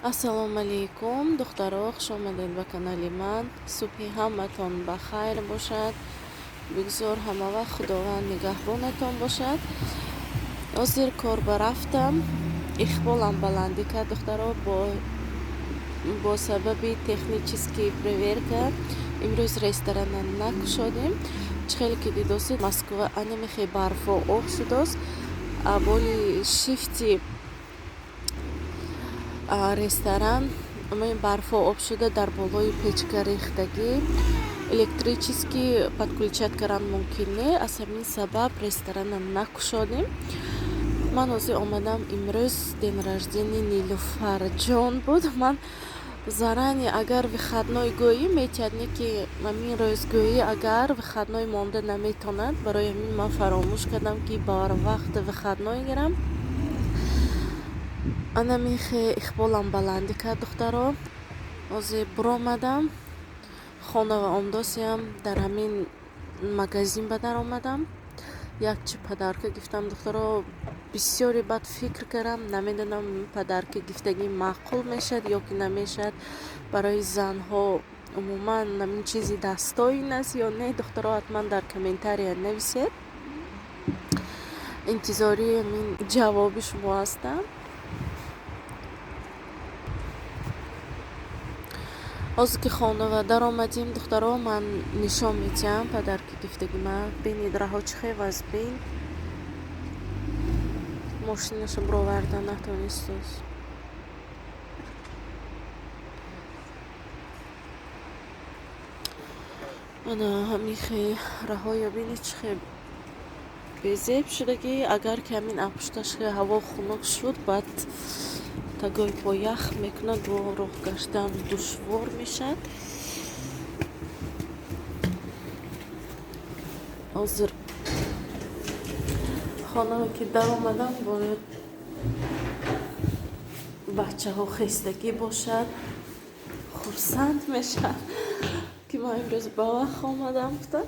Ассалому алайкум, духтаро, хуш омадед ба канали ман. Субҳи ҳаматон ба хайр бошад. Бигзор ҳама вақт Худованд нигаҳбонатон бошад. Ҳозир кор ба рафтам, иқболам баландӣ кард, духтаро, бо сабаби технический проверка имрӯз ресторана накушодем. Чӣ хеле ки дидосед, Москва анамихе барфо об шудост. Боли шифти ресторан барфо об шуда, дар болои печка рехтагӣ, электрически подключать кардан мумкин не. Аз ҳамин сабаб ресторана накушодем. Ман ҳозир омадам, имрӯз день рождения Нилуфарҷон буд. Ман заранее агар выходной гӯӣ метиҳад, не ки ҳамин рӯзгӯӣ агар выходной монда наметавонад. Барои ҳамин ман фаромӯш кардам, ки барвақт выходной гирам. Анамихе иқболам баландӣ кард, духтаро. Ҳозир буромадам, хона ва омдосиям, дар ҳамин магазин ба даромадам. Якчи подарка гирифтам, духтаро. Бисёре баъд фикр кардам, намедонам, подарка гирифтагӣ маъқул мешавад ё ки намешавад. Барои занҳо умуман ҳамин чизи дастоин аст ё не, духтаро, ҳатман дар комментария нависед. Интизори ҳамин ҷавоби шумо ҳастам. Ҳозир ки хонава даромадем, духтаро, ман нишон медиҳам подарки гирифтаги ман. Бинед, раҳо чӣ хел вазбин. Мошинаша бироварда натонистааст. Ана ҳамихе раҳоя бинед, чӣ хел безеб шудагӣ. Агар ки ҳамин апушташ ҳаво хунук шуд, баъд тагои по ях мекунад, бо роҳ гаштан душвор мешавад. Ҳозир хонава ки даромадам, бояд бачаҳо хестагӣ бошад, хурсанд мешавад, ки ман имрӯз ба вақт омадам гуфта.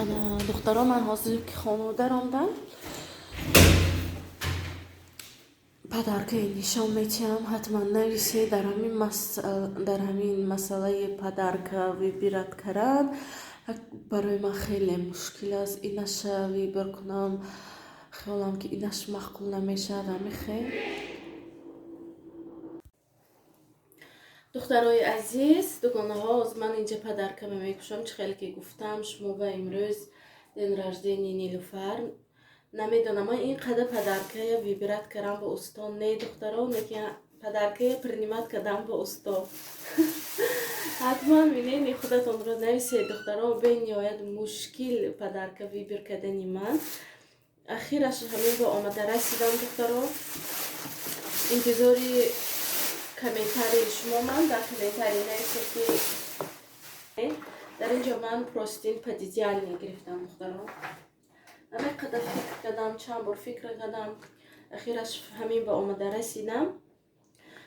Ана, духтаро, ман ҳозир ки хонава даромадам, подаркаи нишон метиҳам. Ҳатман нависед дар ҳамин масъалаи подарка выбирать кардан барои ман хеле мушкил аст. Инаша выбор кунам, хиёлам ки инаш маъқул намешавад. Ҳамин хел. Духтарои азиз, дугонаҳо, ҳозир ман инҷа подаркаме мекушам. Чӣ хеле ки гуфтам, шумо ба имрӯз день рождения Нилуфар. Намедонам, ман ин қадар подаркая выбирать кардам ба усто не, духтаро, лекин подаркая принимать кардам ба усто. Ҳатман бинед, худатонро нависед, духтаро. Бениҳоят мушкил подарка выбор кардани ман. Ахираш ҳамин ба омада расидам, духтаро. Интизори комментарии шумо ман. Дар комментарий нависед, ки дар ин ҷо ман простынь пододеяльник гирифтам, духтаро. Ҳамин қадар фикр кардам, чанд бор фикр кардам, ахираш ҳамин ба омада расидам.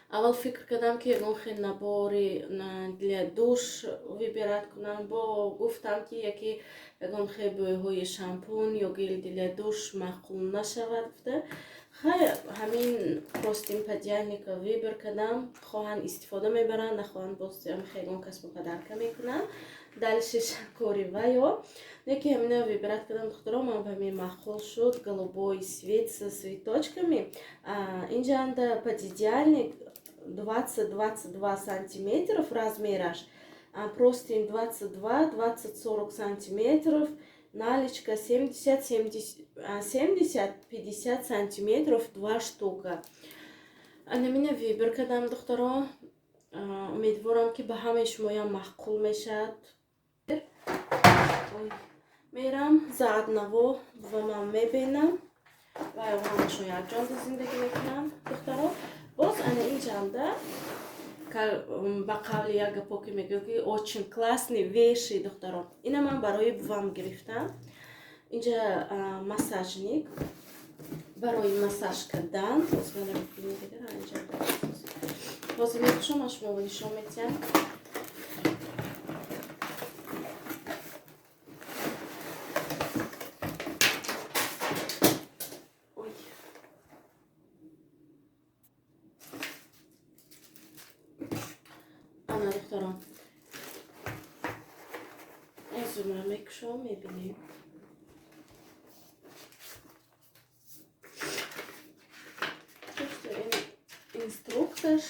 Аввал фикр кардам, ки ягон хел набори для душ выбирать кунам. Бо гуфтам, ки яке ягон хел бӯйҳои шампун ё гель для душ маъқул нашавад гуфта. Хайр, ҳамин простынь пододеяльника выбор кардам. Хоҳанд, истифода мебаранд, нахоҳанд, боз ягон кас бо подарка мекунанд. Дальше кори вайо. Неки ҳамина выбирать кардам, духтаро, ман ба ҳамин маъқул шуд. Голубой цвет со цветочками. Инҷанда пододеяльник 20-22 сантиметров размераш, простынь 22, 20-40 сантиметров, наличка 70, 70, 70, 50 сантиметров, два штука. Анамина выбор кардам, духтаро. Умедворам, ки ба ҳамаи шумоям маъқул мешавад. Мерам за одного ва ман мебинам ва ҳамашон якҷонда зиндагӣ мекунам, духтаро. Боз ана ин ҷанда, ба қавли як гапо ки мегӯяд, ки очень классный вещи, духтаро. Ина ман барои бувам гирифтам. Инҷа массажник барои массаж кардан. Ҳозир мекушам, ман шуморо нишон медиҳам. Ҳозир ман мекушом, мебинем. Инструкцияш.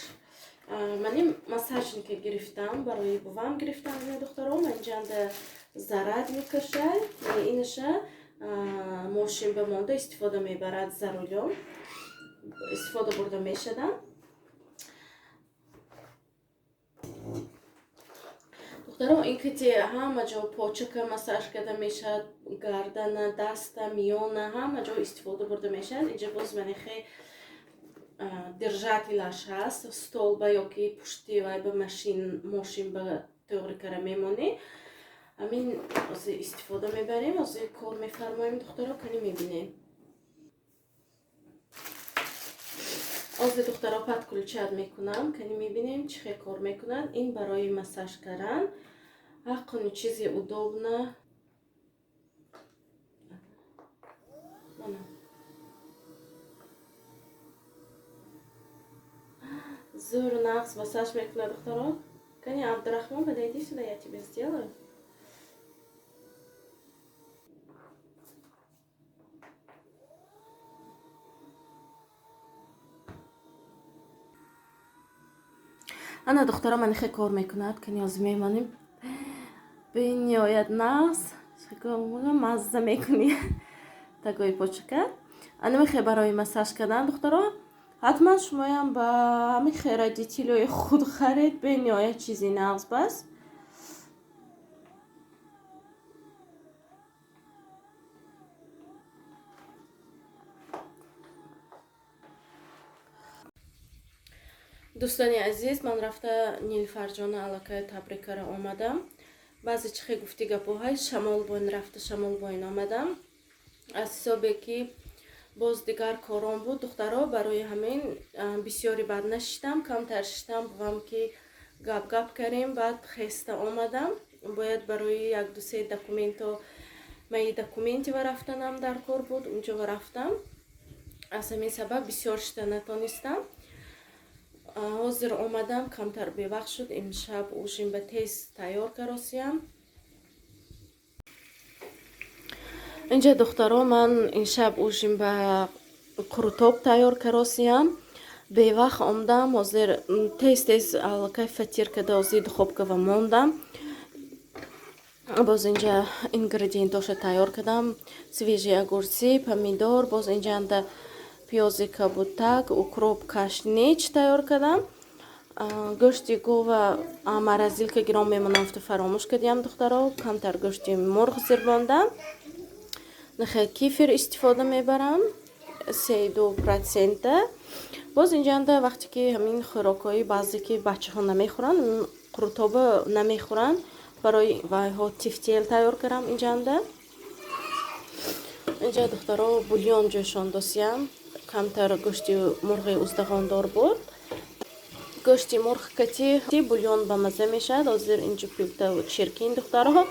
Ман ин массажника гирифтам, барои бувам гирифтам, ина духтаро. Ман инҷанда зарад мекашад, инаша мошин ба монда истифода мебарад, за рулём истифода бурда мешадам. Духтаро, ин кати ҳама ҷо почака массаж карда мешавад, гардана, даста, миёна, ҳама ҷо истифода бурда мешавад. Инҷа боз манихе держателаш ҳаст, столба ёки пушти вай ба мошин ба тӯғри кара мемонӣ. Ҳамин ҳозир истифода мебарем, ҳозир кор мефармоем, духтаро, кани мебинем. Ҳозир духтаро подключать мекунам, кани мебинем чӣ хел кор мекунад. Ин барои массаж кардан, ҳаққони чизи удобно. Мана. Зӯр нағз массаж мекунад, духтаро. Кани, Абдурахмон, подойди сюда, я тебе сделаю. Ана духтаро, ман хе кор мекунад, кани ҳозир мемонем. Бениҳоят нағз, мазза мекунӣ тагои почака. Ана мехе барои массаж кардан, духтаро. Ҳатман шумоям ба ҳамин хе родителиҳои худ харед, бениҳоят чизи нағз бас. Дӯстони азиз, ман рафта Нилфарҷона аллакай табрик кара омадам. Баъзе чӣ хе гуфти гапоҳай, шамол боин рафта, шамол боин омадам. Аз ҳисобе ки боз дигар кором буд, духтаро, барои ҳамин бисёри бад нашиштам, камтар шиштам, бувам ки гап-гап карем, баъд хеста омадам. Бояд барои як-ду-се документо, маи документи ва рафтанам дар кор буд, унҷо ва рафтам. Аз ҳамин сабаб бисёр шита натонистам. Ҳозир омадам, камтар бевақт шуд, имшаб ужин ба тез тайёр каросиям. Инҷа духтаро, ман имшаб ужин ба қурутоб тайёр каросиям. Бевақт омдам, ҳозир тез-тез аллакай фатир карда, ҳозир духобка ва мондам. Боз инҷа ингредиентоша тайёр кардам: свежие огурцы, помидор, боз инҷанда пиёзи кабутак, укроп, кашнич тайёр кардам. Гӯшти гова морозилка гиром мемонам, гуфта фаромӯш кардиям, духтаро. Камтар гӯшти мурғ зир мондам. Нахе кефир истифода мебарам, 3,2%. Боз инҷанда вақте ки ҳамин хӯрокҳои баъзе ки бачаҳо намехӯранд, қурутоба намехӯранд, барои вайҳо тефтел тайёр кардам инҷанда. Инҷа духтаро бульон ҷӯшондосиям, камтар гӯшти мурғи уздағондор буд. Гӯшти мурғ кати бульон ба мазза мешавад. Ҳозир инҷо пилта чиркин, духтаро,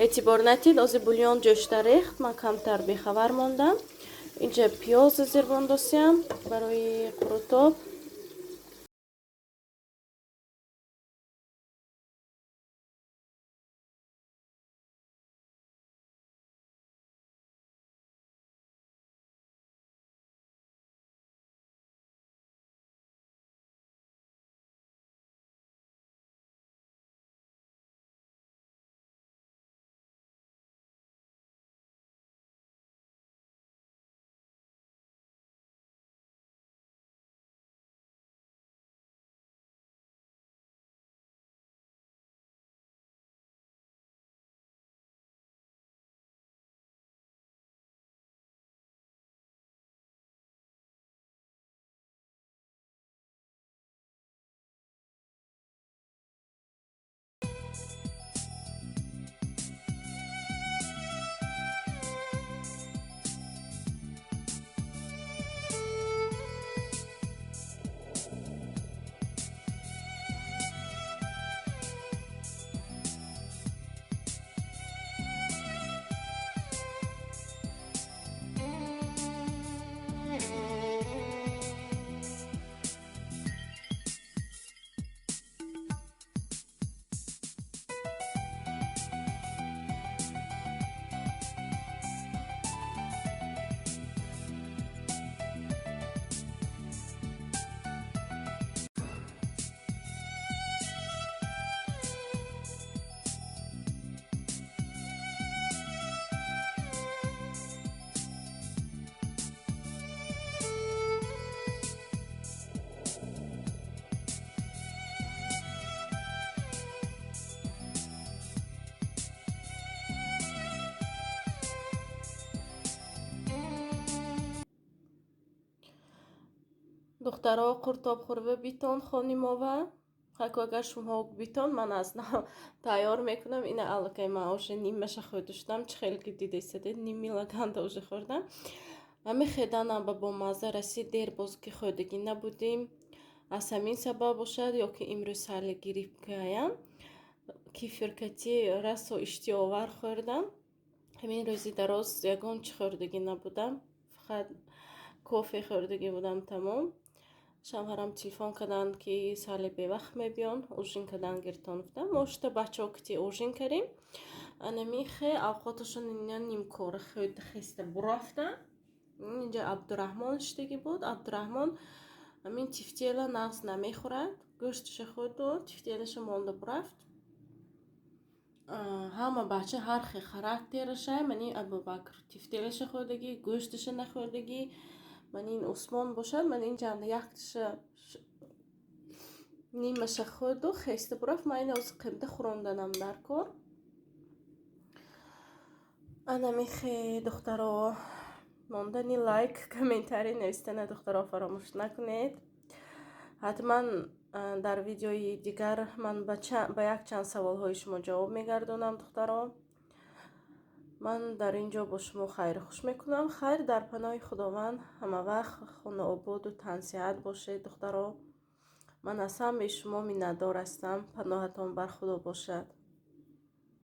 эътибор натид. Ҳозир бульон ҷӯшта рехт, ман камтар бехабар мондам. Инҷа пиёз зирбондосиям барои қурутоб. Духтаро, қуртоб хӯрва битон хонимова. Хаку агар шумоҳо битон, ман аз нав тайёр мекунам. Ина аллакай ман уже нимаша хӯрда шудам. Чӣ хеле ки дидесадед, ними лаганда уже хӯрдам. Ҳами хеданам ба бомазза расид. Дер боз ки хӯрдагӣ набудем. Аз ҳамин сабаб бошад ё ки имрӯз сали гриппкаям, кефиркати расо иштиҳовар хӯрдам. Ҳамин рӯзи дароз ягон чӣ хӯрдагӣ набудам, фақат кофе хӯрдагӣ будам, тамом. Шавҳарам телефон карданд, ки сали бевақт мебиён, ужин кардан гиртон гуфтам. Мо шута бачаҳо кити ужин кардем. Анамихе авқоташон ина нимкора хӯрда, хеста бурафта. Инҷа Абдураҳмон шиштагӣ буд. Абдураҳмон ҳамин тефтела нағз намехӯрад, гӯшташа хӯрду тефтелаша монда бурафт. Ҳама бача ҳар хел характерашай. Мани Абубакр тефтелаша хӯрдагӣ, гӯшташа нахӯрдагӣ. Ман ин Усмон бошад, ман ин ҷанда якташа нимаша хӯрду хеста бурафт. Ман ина ози қибда хӯронданам дар кор. Анамихе, духтаро, мондани лайк, комментарий навистана, духтаро, фаромӯш накунед. Ҳатман дар видеои дигар ман ба якчанд саволҳои шумо ҷавоб мегардонам. Духтаро, ман дар ин ҷо бо шумо хайру хуш мекунам. Хайр, дар паноҳи Худованд, ҳамавақт хонаободу тансиҳат бошед. Духтаро, ман аз ҳамаи шумо миннатдор ҳастам. Паноҳатон бар Худо бошад.